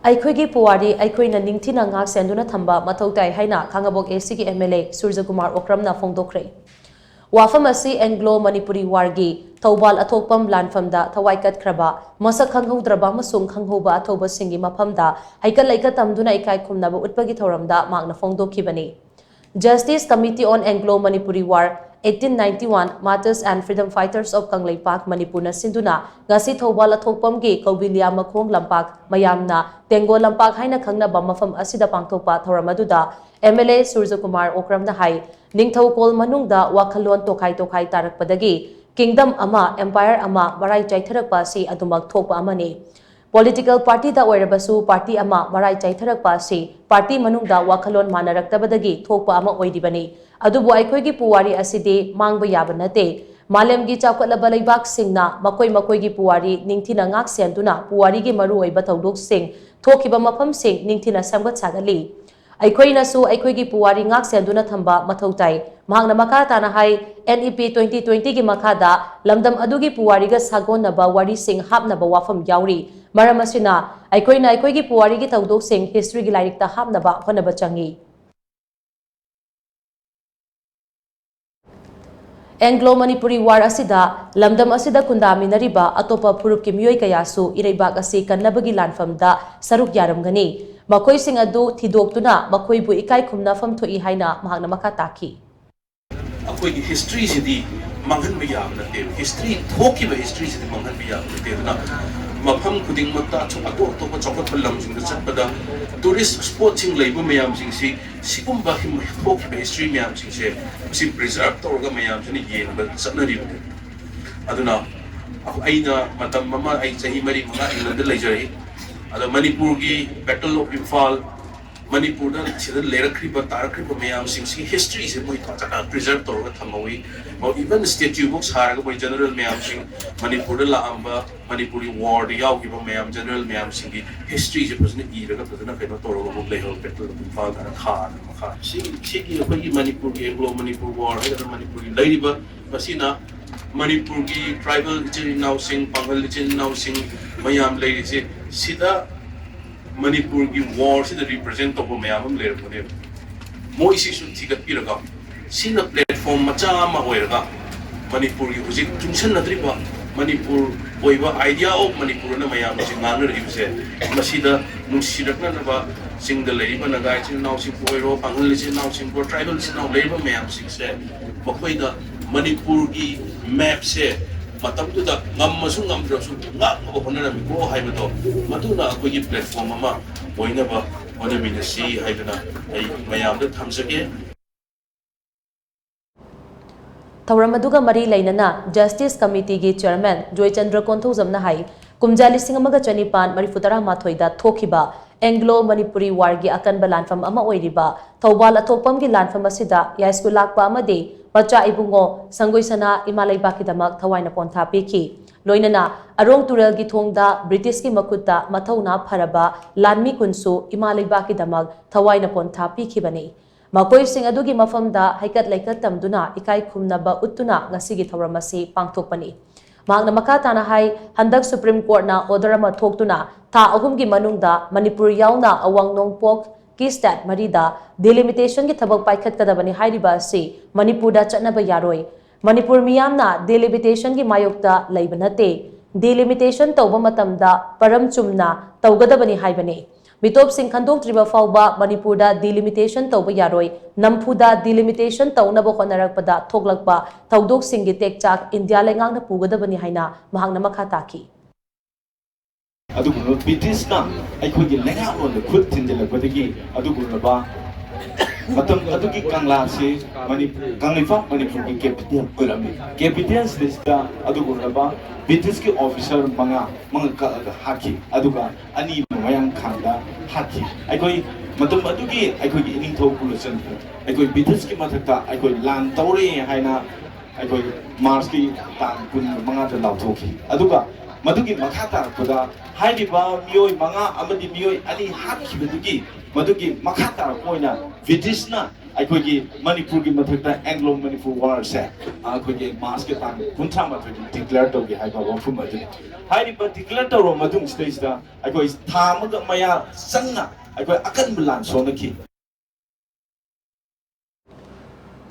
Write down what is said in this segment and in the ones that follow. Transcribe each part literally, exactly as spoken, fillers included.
ꯑꯩꯈꯣꯏꯒꯤ ꯄꯨꯋꯥꯔꯤ ꯑꯩꯈꯣꯏꯅ ꯅꯤꯡꯊꯤꯅ ꯉꯥꯛ ꯁꯦꯟꯗꯨꯅ ꯊꯝꯕ ꯃꯊꯧ ꯇꯥꯏ ꯍꯥꯏꯅ ꯈꯥꯡꯉꯕꯣꯛ ꯑꯦꯁꯤꯒꯤ ꯑꯦꯝ ꯑꯦꯜ ꯑꯦ ꯁꯨꯔꯖꯀꯨꯃꯥꯔ ꯑꯣꯀ꯭ꯔꯝꯅ ꯐꯣꯡꯗꯣꯛꯈ꯭ꯔꯦ꯫ ꯋꯥꯐꯝ ꯑꯁꯤ ꯑꯦꯡꯒ꯭ꯂꯣ ꯃꯅꯤꯄꯨꯔꯤ ꯋꯥꯔꯒꯤ ꯊꯧꯕꯥꯜ ꯑꯊꯣꯛꯄꯝ ꯂꯥꯟꯐꯝꯗ ꯊꯋꯥꯏ ꯀꯠꯈ꯭ꯔꯕ ꯃꯁꯛ ꯈꯪꯍꯧꯗ꯭ꯔꯕ ꯑꯃꯁꯨꯡ ꯈꯪꯍꯧꯕ ꯑꯊꯧꯕꯁꯤꯡꯒꯤ ꯃꯐꯝꯗ ꯍꯩꯀꯠ ꯂꯩꯀꯠ ꯇꯝꯗꯨꯅ ꯏꯀꯥꯏ ꯈꯨꯝꯅꯕ ꯎꯠꯄꯒꯤ ꯊꯧꯔꯝꯗ ꯃꯍꯥꯛꯅ ꯐꯣꯡꯗꯣꯛꯈꯤꯕꯅꯤ꯫ Justice Committee on Anglo Manipuri War, eighteen ninety-one Martyrs and Freedom Fighters of Kangleipak ꯃꯅꯤꯄꯨꯔꯅ ꯁꯤꯟꯗꯨꯅ ꯉꯁꯤ ꯊꯧꯕꯥꯜ ꯑꯊꯣꯛꯄꯝꯒꯤ ꯀꯧꯕꯤꯂꯤꯌꯥ ꯃꯈꯣꯡ ꯂꯝꯄꯥꯛ ꯃꯌꯥꯝꯅ ꯇꯦꯡꯒꯣ ꯂꯝꯄꯥꯛ ꯍꯥꯏꯅ ꯈꯪꯅꯕ ꯃꯐꯝ ꯑꯁꯤꯗ ꯄꯥꯡꯊꯣꯛꯄ ꯊꯧꯔꯝ ꯑꯗꯨꯗ ꯑꯦꯝ ꯑꯦꯜ ꯑꯦ ꯁꯨꯔꯖꯀꯨꯃꯥꯔ ꯑꯣꯀ꯭ꯔꯝꯅ ꯍꯥꯏ, ꯅꯤꯡꯊꯧꯀꯣꯜ ꯃꯅꯨꯡꯗ ꯋꯥꯈꯜꯂꯣꯟ ꯇꯣꯈꯥꯏ ꯇꯣꯈꯥꯏ ꯇꯥꯔꯛꯄꯗꯒꯤ kingdom ꯑꯃ, empire ꯑꯃ ꯃꯔꯥꯏ ꯆꯥꯏꯊꯔꯛꯄ ꯑꯁꯤ ꯑꯗꯨꯃꯛ ꯊꯣꯛꯄ ꯑꯃꯅꯤ꯫ Political partyꯗ ꯑꯣꯏꯔꯕꯁꯨ party ꯑꯃ ꯃꯔꯥꯏ ꯆꯥꯏꯊꯔꯛꯄ ꯑꯁꯤ party ꯃꯅꯨꯡꯗ ꯋꯥꯈꯜꯂꯣꯟ ꯃꯥꯟꯅꯔꯛꯇꯕꯗꯒꯤ ꯊꯣꯛꯄ ꯑꯃ ꯑꯣꯏꯔꯤꯕꯅꯤ꯫ ꯑꯗꯨꯕꯨ ꯑꯩꯈꯣꯏꯒꯤ ꯄꯨꯋꯥꯔꯤ ꯑꯁꯤꯗꯤ ꯃꯥꯡꯕ ꯌꯥꯕ ꯅꯠꯇꯦ꯫ ꯃꯥꯂꯦꯝꯒꯤ ꯆꯥꯎꯈꯠꯂꯕ ꯂꯩꯕꯥꯛꯁꯤꯡꯅ ꯃꯈꯣꯏ ꯃꯈꯣꯏꯒꯤ ꯄꯨꯋꯥꯔꯤ ꯅꯤꯡꯊꯤꯅ ꯉꯥꯛ ꯁꯦꯟꯗꯨꯅ ꯄꯨꯋꯥꯔꯤꯒꯤ ꯃꯔꯨꯑꯣꯏꯕ ꯊꯧꯗꯣꯛꯁꯤꯡ ꯊꯣꯛꯈꯤꯕ ꯃꯐꯝꯁꯤꯡ ꯅꯤꯡꯊꯤꯅ ꯁꯦꯝꯒꯠ ꯁꯥꯒꯠꯂꯤ꯫ ꯑꯩꯈꯣꯏꯅꯁꯨ ꯑꯩꯈꯣꯏꯒꯤ ꯄꯨꯋꯥꯔꯤ ꯉꯥꯛ ꯁꯦꯟꯗꯨꯅ ꯊꯝꯕ ꯃꯊꯧ ꯇꯥꯏ꯫ ꯃꯍꯥꯛꯅ ꯃꯈꯥ ꯇꯥꯅ ꯍꯥꯏ, N E P twenty twentyꯒꯤ ꯃꯈꯥꯗ ꯂꯝꯗꯝ ꯑꯗꯨꯒꯤ ꯄꯨꯋꯥꯔꯤꯒ ꯁꯥꯒꯣꯟꯅꯕ ꯋꯥꯔꯤꯁꯤꯡ ꯍꯥꯞꯅꯕ ꯋꯥꯐꯝ ꯌꯥꯎꯔꯤ꯫ ꯃꯔꯝ ꯑꯁꯤꯅ, ꯑꯩꯈꯣꯏꯅ ꯑꯩꯈꯣꯏꯒꯤ ꯄꯨꯋꯥꯔꯤꯒꯤ ꯊꯧꯗꯣꯛꯁꯤꯡ historyꯒꯤ ꯂꯥꯏꯔꯤꯛꯇ ꯍꯥꯞꯅꯕ ꯍꯣꯠꯅꯕ ꯆꯪꯏ꯫ ꯑꯦꯡꯒ꯭ꯂꯣ ꯃꯅꯤꯄꯨꯔꯤ ꯋꯥꯔ ꯑꯁꯤꯗ ꯂꯝꯗꯝ ꯑꯁꯤꯗ ꯈꯨꯟꯗꯥꯃꯤꯟꯅꯔꯤꯕ ꯑꯇꯣꯞꯄ ꯐꯨꯔꯨꯞꯀꯤ ꯃꯤꯑꯣꯏ ꯀꯌꯥꯁꯨ ꯏꯔꯩꯕꯥꯛ ꯑꯁꯤ ꯀꯟꯅꯕꯒꯤ ꯂꯥꯟꯐꯝꯗ ꯁꯔꯨꯛ ꯌꯥꯔꯝꯒꯅꯤ꯫ ꯃꯈꯣꯏꯁꯤꯡ ꯑꯗꯨ ꯊꯤꯗꯣꯛꯇꯨꯅ ꯃꯈꯣꯏꯕꯨ ꯏꯀꯥꯏ ꯈꯨꯝꯅꯐꯝ ꯊꯣꯛꯏ ꯍꯥꯏꯅ ꯃꯍꯥꯛꯅ ꯃꯈꯥ ꯇꯥꯈꯤ꯫ ꯑꯩꯈꯣꯏꯒꯤ historyꯁꯤꯗꯤ ꯃꯥꯡꯍꯟꯕ ꯌꯥꯕ ꯅꯠꯇꯦꯕ꯫ History, ꯊꯣꯛꯈꯤꯕ historyꯁꯤꯗꯤ ꯃꯥꯡꯍꯟꯕ ꯌꯥꯕ ꯅꯠꯇꯦ꯫ ꯑꯗꯨꯅ ꯃꯐꯝ ꯈꯨꯗꯤꯡꯃꯛꯇ ꯑꯁꯨꯝ ꯑꯇꯣꯞ ꯑꯇꯣꯞꯄ ꯆꯥꯎꯈꯠꯄ ꯂꯝꯁꯤꯡꯗ ꯆꯠꯄꯗ tourist spotꯁꯤꯡ ꯂꯩꯕ ꯃꯌꯥꯝꯁꯤꯡꯁꯤ ꯁꯤꯒꯨꯝꯕ ꯊꯣꯛꯈꯤꯕ history ꯃꯌꯥꯝꯁꯤꯡꯁꯦ ꯃꯁꯤ preserve ꯇꯧꯔꯒ ꯃꯌꯥꯝꯁꯤꯅ ꯌꯦꯡꯕ ꯆꯠꯅꯔꯤꯕꯅꯤ꯫ ꯑꯗꯨꯅ ꯑꯩꯅ ꯃꯇꯝ ꯑꯃ, ꯑꯩ ꯆꯍꯤ ꯃꯔꯤ ꯃꯉꯥ Englandꯗ ꯂꯩꯖꯔꯛꯏ꯫ ꯑꯗꯣ ꯃꯅꯤꯄꯨꯔꯒꯤ Battle of Imphal, ꯃꯅꯤꯄꯨꯔꯗ ꯁꯤꯗ ꯂꯩꯔꯛꯈ꯭ꯔꯤꯕ, ꯇꯥꯔꯛꯈ꯭ꯔꯤꯕ ꯃꯌꯥꯝꯁꯤꯡꯁꯤꯒꯤ historyꯁꯦ ꯃꯣꯏ ꯐꯖꯅ preserve ꯇꯧꯔꯒ ꯊꯝꯍꯧꯏ꯫ ꯑꯣ, even statue ꯐꯥꯎ ꯁꯥꯔꯒ ꯃꯣꯏ general ꯃꯌꯥꯝꯁꯤꯡ, ꯃꯅꯤꯄꯨꯔꯗ ꯂꯥꯛꯑꯝꯕ, ꯃꯅꯤꯄꯨꯔꯒꯤ warꯗ ꯌꯥꯎꯈꯤꯕ ꯃꯌꯥꯝ, general ꯃꯌꯥꯝꯁꯤꯡꯒꯤ historyꯁꯦ ꯐꯖꯅ ꯏꯔꯒ ꯐꯖꯅ ꯀꯩꯅꯣ ꯇꯧꯔꯒ ꯑꯃꯨꯛ ꯂꯩꯍꯧꯔꯦ꯫ Battle of Imphal ꯀꯥꯏꯅ ꯊꯥꯗꯅ ꯃꯈꯥ꯫ ꯁꯤ, ꯁꯤꯒꯤ ꯑꯩꯈꯣꯏꯒꯤ ꯃꯅꯤꯄꯨꯔꯒꯤ Anglo Manipur War ꯍꯥꯏꯒꯗ꯭ꯔꯥ, ꯃꯅꯤꯄꯨꯔꯒꯤ ꯂꯩꯔꯤꯕ, ꯃꯁꯤꯅ ꯃꯅꯤꯄꯨꯔꯒꯤ tribal ꯏꯆꯤꯜ ꯏꯅꯥꯎꯁꯤꯡ, ꯄꯥꯡꯒꯜ ꯏꯆꯤꯜ ꯏꯅꯥꯎꯁꯤꯡ ꯃꯌꯥꯝ ꯂꯩꯔꯤꯁꯦ, ꯁꯤꯗ ꯃꯅꯤꯄꯨꯔꯒꯤ ꯋꯥꯔꯁꯤꯗ ꯔꯤꯄ꯭ꯔꯖꯦꯟ ꯇꯧꯕ ꯃꯌꯥꯝ ꯑꯃ ꯂꯩꯔꯝꯒꯅꯦꯕ꯫ ꯃꯣꯏꯁꯤꯁꯨ ꯊꯤꯒꯠꯄꯤꯔꯒ, ꯁꯤꯅ ꯄ꯭ꯂꯦꯠꯐꯣꯝ ꯃꯆꯥ ꯑꯃ ꯑꯣꯏꯔꯒ, ꯃꯅꯤꯄꯨꯔꯒꯤ ꯍꯧꯖꯤꯛ ꯆꯨꯡꯁꯟꯅꯗ꯭ꯔꯤꯕ ꯃꯅꯤꯄꯨꯔ ꯑꯣꯏꯕ, ꯑꯥꯏꯗꯤꯌꯥ ꯑꯣꯐ ꯃꯅꯤꯄꯨꯔ ꯑꯅ ꯃꯌꯥꯝꯅ ꯍꯧꯖꯤꯛ ꯉꯥꯡꯅꯔꯛꯏꯕꯁꯦ, ꯃꯁꯤꯗ ꯅꯨꯡꯁꯤꯔꯛꯅꯅꯕ ꯆꯤꯡꯗ ꯂꯩꯔꯤꯕ ꯅꯥꯒꯥ ꯏꯆꯤꯜ ꯏꯅꯥꯎꯁꯤꯡꯕꯨ ꯑꯣꯏꯔꯣ, ꯄꯥꯡꯒꯜ ꯏꯆꯤꯜ ꯏꯅꯥꯎꯁꯤꯡꯕꯨ ꯑꯣꯏꯔꯣ, ꯇ꯭ꯔꯥꯏꯕꯦꯜ ꯏꯆꯤꯜ ꯏꯅꯥꯎ ꯂꯩꯔꯤꯕ ꯃꯌꯥꯝꯁꯤꯡꯁꯦ, ꯃꯈꯣꯏꯗ ꯃꯅꯤꯄꯨꯔꯒꯤ ꯃꯦꯞꯁꯦ ꯃꯇꯝꯗꯨꯗ ꯉꯝꯃꯁꯨ ꯉꯝꯗ꯭ꯔꯁꯨ ꯉꯥꯛꯅꯕ ꯍꯣꯠꯅꯔꯝꯃꯤꯀꯣ ꯍꯥꯏꯕꯗꯣ, ꯃꯗꯨꯅ ꯑꯩꯈꯣꯏꯒꯤ ꯄ꯭ꯂꯦꯠꯐꯣꯝ ꯑꯃ ꯑꯣꯏꯅꯕ ꯍꯣꯠꯅꯃꯤꯟꯅꯁꯤ ꯍꯥꯏꯗꯨꯅ ꯑꯩ ꯃꯌꯥꯝꯗ ꯊꯝꯖꯒꯦ꯫ ꯊꯧꯔꯝ ꯑꯗꯨꯒ ꯃꯔꯤ ꯂꯩꯅꯅ Justice Committeeꯒꯤ Chairman ꯖꯣꯏꯆꯟꯗ꯭ꯔ ꯀꯣꯟꯊꯧꯖꯝꯅ ꯍꯥꯏ, ꯀꯨꯝꯖꯥ ꯂꯤꯁꯤꯡ ꯑꯃꯒ ꯆꯅꯤꯄꯥꯟ ꯃꯔꯤꯐꯨ ꯇꯔꯥ ꯃꯥꯊꯣꯏꯗ ꯊꯣꯛꯈꯤꯕ Anglo Manipuri Warꯒꯤ ꯑꯀꯟꯕ ꯂꯥꯟꯐꯝ ꯑꯃ ꯑꯣꯏꯔꯤꯕ ꯊꯧꯕꯥꯜ ꯑꯊꯣꯛꯄꯝꯒꯤ ꯂꯥꯟꯐꯝ ꯑꯁꯤꯗ ꯌꯥꯏꯁꯀꯨꯜ ꯂꯥꯛꯄ ꯑꯃꯗꯤ ꯃꯆꯥ ꯏꯕꯨꯡꯉꯣ ꯁꯪꯒꯣꯏ ꯁꯅꯥ ꯏꯃꯥ ꯂꯩꯕꯥꯛꯀꯤꯗꯃꯛ ꯊꯋꯥꯏꯅ ꯄꯣꯟꯊꯥ ꯄꯤꯈꯤ꯫ ꯂꯣꯏꯅꯅ ꯑꯔꯣꯡ ꯇꯨꯔꯦꯜꯒꯤ ꯊꯣꯡꯗ ꯕ꯭ꯔꯤꯇꯤꯁꯀꯤ ꯃꯈꯨꯠꯇ ꯃꯊꯧꯅꯥ ꯐꯔꯕ ꯂꯥꯟꯃꯤ ꯀꯨꯟꯁꯨ ꯏꯃꯥ ꯂꯩꯕꯥꯛꯀꯤꯗꯃꯛ ꯊꯋꯥꯏꯅ ꯄꯣꯟꯊꯥ ꯄꯤꯈꯤꯕꯅꯤ꯫ ꯃꯈꯣꯏꯁꯤꯡ ꯑꯗꯨꯒꯤ ꯃꯐꯝꯗ ꯍꯩꯀꯠ ꯂꯩꯀꯠ ꯇꯝꯗꯨꯅ ꯏꯀꯥꯏ ꯈꯨꯝꯅꯕ ꯎꯠꯇꯨꯅ ꯉꯁꯤꯒꯤ ꯊꯧꯔꯝ ꯑꯁꯤ ꯄꯥꯡꯊꯣꯛꯄꯅꯤ꯫ ꯃꯍꯥꯛꯅ ꯃꯈꯥ ꯇꯥꯅ ꯍꯥꯏ, ꯍꯟꯗꯛ ꯁꯨꯄ꯭ꯔꯤꯝ ꯀꯣꯔꯠꯅ ꯑꯣꯔꯗꯔ ꯑꯃ ꯊꯣꯛꯇꯨꯅ ꯊꯥ ꯑꯍꯨꯝꯒꯤ ꯃꯅꯨꯡꯗ ꯃꯅꯤꯄꯨꯔ ꯌꯥꯎꯅ ꯑꯋꯥꯡ ꯅꯣꯡꯄꯣꯛꯀꯤ ꯁ꯭ꯇꯦꯠ ꯃꯔꯤꯗ ꯗꯤꯂꯤꯃꯤꯇꯦꯁꯟꯒꯤ ꯊꯕꯛ ꯄꯥꯏꯈꯠꯀꯗꯕꯅꯤ ꯍꯥꯏꯔꯤꯕ ꯑꯁꯤ ꯃꯅꯤꯄꯨꯔꯗ ꯆꯠꯅꯕ ꯌꯥꯔꯣꯏ꯫ ꯃꯅꯤꯄꯨꯔ ꯃꯤꯌꯥꯝꯅ ꯗꯤꯂꯤꯃꯤꯇꯦꯁꯟꯒꯤ ꯃꯥꯌꯣꯛꯇ ꯂꯩꯕ ꯅꯠꯇꯦ꯫ ꯗꯤꯂꯤꯃꯤꯇꯦꯁꯟ ꯇꯧꯕ ꯃꯇꯝꯗ ꯄꯔꯝ ꯆꯨꯝꯅ ꯇꯧꯒꯗꯕꯅꯤ ꯍꯥꯏꯕꯅꯤ꯫ ꯃꯤꯇꯣꯞꯁꯤꯡ ꯈꯟꯗꯣꯛꯇ꯭ꯔꯤꯕ ꯐꯥꯎꯕ ꯃꯅꯤꯄꯨꯔꯗ ꯗꯤꯂꯤꯃꯤꯇꯦꯁꯟ ꯇꯧꯕ ꯌꯥꯔꯣꯏ꯫ ꯅꯝꯐꯨꯗ ꯗꯤꯂꯤꯃꯤꯇꯦꯁꯟ ꯇꯧꯅꯕ ꯍꯣꯠꯅꯔꯛꯄꯗ ꯊꯣꯛꯂꯛꯄ ꯊꯧꯗꯣꯛꯁꯤꯡꯒꯤ ꯇꯦꯛꯆꯥꯛ ꯏꯟꯗꯤꯌꯥ ꯂꯩꯉꯥꯛꯅ ꯄꯨꯒꯗꯕꯅꯤ ꯍꯥꯏꯅ ꯃꯍꯥꯛꯅ ꯃꯈꯥ ꯇꯥꯈꯤ꯫ ꯑꯗꯨꯒꯨꯝꯂꯕ ꯕ꯭ꯔꯤꯇꯤꯁꯅ ꯑꯩꯈꯣꯏꯒꯤ ꯂꯩꯉꯥꯛꯂꯣꯟꯗ ꯈꯨꯠ ꯊꯤꯟꯖꯤꯜꯂꯛꯄꯗꯒꯤ ꯑꯗꯨꯒꯨꯝꯂꯕ ꯃꯇꯝ ꯑꯗꯨꯒꯤ ꯀꯪꯂꯥꯁꯤ ꯃꯅꯤꯄꯨꯔ, ꯀꯪꯂꯩꯄꯥꯛ ꯃꯅꯤꯄꯨꯔꯒꯤ ꯀꯦꯄꯤꯇꯦꯜ ꯑꯣꯏꯔꯝꯃꯤ꯫ ꯀꯦꯄꯤꯇꯦꯜ ꯁꯤꯗꯩꯁꯤꯗ ꯑꯗꯨꯒꯨꯝꯂꯕ ꯕ꯭ꯔꯤꯇꯤꯁꯀꯤ ꯑꯣꯐꯤꯁꯔ ꯃꯉꯥ, ꯃꯉꯥ ꯀꯛꯑꯒ ꯍꯥꯠꯈꯤ꯫ ꯑꯗꯨꯒ ꯑꯅꯤꯅ ꯃꯌꯥꯡ ꯈꯥꯡꯗ ꯍꯥꯠꯈꯤ꯫ ꯑꯩꯈꯣꯏ ꯃꯇꯝ ꯑꯗꯨꯒꯤ ꯑꯩꯈꯣꯏꯒꯤ ꯏꯅꯤꯡꯊꯧ ꯀꯨꯂꯆꯟꯗ꯭ꯔ ꯑꯩꯈꯣꯏ ꯕ꯭ꯔꯤꯇꯤꯁꯀꯤ ꯃꯊꯛꯇ ꯑꯩꯈꯣꯏ ꯂꯥꯟ ꯇꯧꯔꯦ ꯍꯥꯏꯅ ꯑꯩꯈꯣꯏ ꯃꯥꯔꯆꯀꯤ ꯇꯥꯡ ꯀꯨꯟ ꯃꯉꯥꯗ ꯂꯥꯎꯊꯣꯛꯈꯤ꯫ ꯑꯗꯨꯒ ꯃꯗꯨꯒꯤ ꯃꯈꯥ ꯇꯥꯔꯛꯄꯗ ꯍꯥꯏꯔꯤꯕ ꯃꯤꯑꯣꯏ ꯃꯉꯥ ꯑꯃꯗꯤ ꯃꯤꯑꯣꯏ ꯑꯅꯤ ꯍꯥꯠꯈꯤꯕꯗꯨꯒꯤ ꯃꯗꯨꯒꯤ ꯃꯈꯥ ꯇꯥꯔꯛꯄ ꯑꯣꯏꯅ ꯕ꯭ꯔꯤꯇꯤꯁꯅ ꯑꯩꯈꯣꯏꯒꯤ ꯃꯅꯤꯄꯨꯔꯒꯤ ꯃꯊꯛꯇ ꯑꯦꯡꯒ꯭ꯂꯣ ꯃꯅꯤꯄꯨꯔ ꯋꯥꯔꯁꯦ ꯑꯩꯈꯣꯏꯒꯤ ꯃꯥꯔꯁꯀꯤ ꯇꯥꯡ ꯀꯨꯟꯊ꯭ꯔꯥ ꯃꯥꯊꯣꯏꯗ ꯗꯤꯀ꯭ꯂꯦꯌꯔ ꯇꯧꯒꯦ ꯍꯥꯏꯕ ꯋꯥꯐꯝ ꯑꯗꯨꯅꯤ꯫ ꯍꯥꯏꯔꯤꯕ ꯗꯤꯀ꯭ꯂꯦꯌꯔ ꯇꯧꯔꯕ ꯃꯇꯨꯡꯁꯤꯗꯩꯁꯤꯗ ꯑꯩꯈꯣꯏ ꯊꯥ ꯑꯃꯒ ꯃꯌꯥ ꯆꯪꯅ ꯑꯩꯈꯣꯏ ꯑꯀꯟꯕ ꯂꯥꯟ ꯁꯣꯛꯅꯈꯤ꯫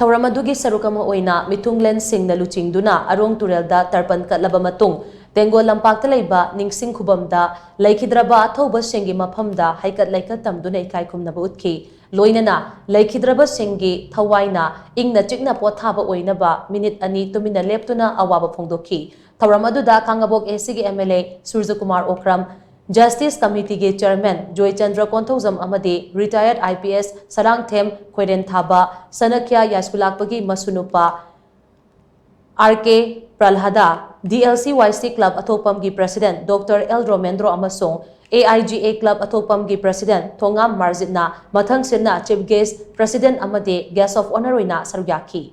ꯊꯧꯔꯝ ꯑꯗꯨꯒꯤ ꯁꯔꯨꯛ ꯑꯃ ꯑꯣꯏꯅ ꯃꯤꯊꯨꯡꯂꯦꯟꯁꯤꯡꯅ ꯂꯨꯆꯤꯡꯗꯨꯅ ꯑꯔꯣꯡ ꯇꯨꯔꯦꯜꯗ ꯇꯔꯄꯟ ꯀꯠꯂꯕ ꯃꯇꯨꯡ, ꯇꯦꯡꯒꯣꯜ ꯂꯝꯄꯥꯛꯇ ꯂꯩꯕ ꯅꯤꯡꯁꯤꯡ ꯈꯨꯕꯝꯗ ꯂꯩꯈꯤꯗ꯭ꯔꯕ ꯑꯊꯧꯕꯁꯤꯡꯒꯤ ꯃꯐꯝꯗ ꯍꯩꯀꯠ ꯂꯩꯀꯠ ꯇꯝꯗꯨꯅ ꯏꯀꯥꯏ ꯈꯨꯝꯅꯕ ꯎꯠꯈꯤ꯫ ꯂꯣꯏꯅꯅ ꯂꯩꯈꯤꯗ꯭ꯔꯕꯁꯤꯡꯒꯤ ꯊꯋꯥꯏꯅ ꯏꯪꯅ ꯆꯤꯛꯅ ꯄꯣꯊꯥꯕ ꯑꯣꯏꯅꯕ ꯃꯤꯅꯤꯠ ꯑꯅꯤ ꯇꯨꯃꯤꯟꯅ ꯂꯦꯞꯇꯨꯅ ꯑꯋꯥꯕ ꯐꯣꯡꯗꯣꯛꯈꯤ꯫ ꯊꯧꯔꯝ ꯑꯗꯨꯗ ꯀꯥꯡꯉꯕꯣꯛ ꯑꯦꯁꯤꯒꯤ M L A Surajkumar Okram, justice ꯀꯃꯤꯇꯤꯒꯤ ꯆꯤꯌꯔꯃꯦꯟ ꯖꯣꯏꯆꯟꯗ꯭ꯔ ꯀꯣꯟꯊꯧꯖꯝ ꯑꯃꯗꯤ ꯔꯤꯇꯥꯌꯔꯗ ꯑꯥꯏ ꯄꯤ ꯑꯦꯁ ꯁꯂꯥꯡꯊꯦꯝ ꯈꯣꯏꯔꯦꯟꯊꯥꯕ ꯁꯅꯈ꯭ꯌꯥ ꯌꯥꯏꯁ꯭ꯀꯨꯜ ꯂꯥꯛꯄꯒꯤ ꯃꯁꯨꯅꯨꯄꯥ ꯑꯥꯔ ꯀꯦ ꯄ꯭ꯔꯜꯍꯥꯗꯥ, D L C Y C club ꯑꯊꯣꯛꯄꯝꯒꯤ ꯄ꯭ꯔꯁꯤꯗꯦꯟ ꯗꯣꯛꯇꯔ ꯑꯦꯜ ꯔꯣꯃꯦꯟꯗ꯭ꯔꯣ ꯑꯃꯁꯨꯡ A I G A club ꯑꯊꯣꯛꯄꯝꯒꯤ ꯄ꯭ꯔꯁꯤꯗꯦꯟ ꯊꯣꯉꯥꯝ ꯃꯥꯔꯖꯤꯠꯅ ꯃꯊꯪ ꯁꯤꯟꯅ ꯆꯤꯐ ꯒꯦꯁ꯭ꯠ, ꯄ꯭ꯔꯁꯤꯗꯦꯟ ꯑꯃꯗꯤ ꯒꯦꯁ꯭ꯠ ꯑꯣꯐ ꯑꯣꯅꯔ ꯑꯣꯏꯅ ꯁꯔꯨꯛ ꯌꯥꯈꯤ꯫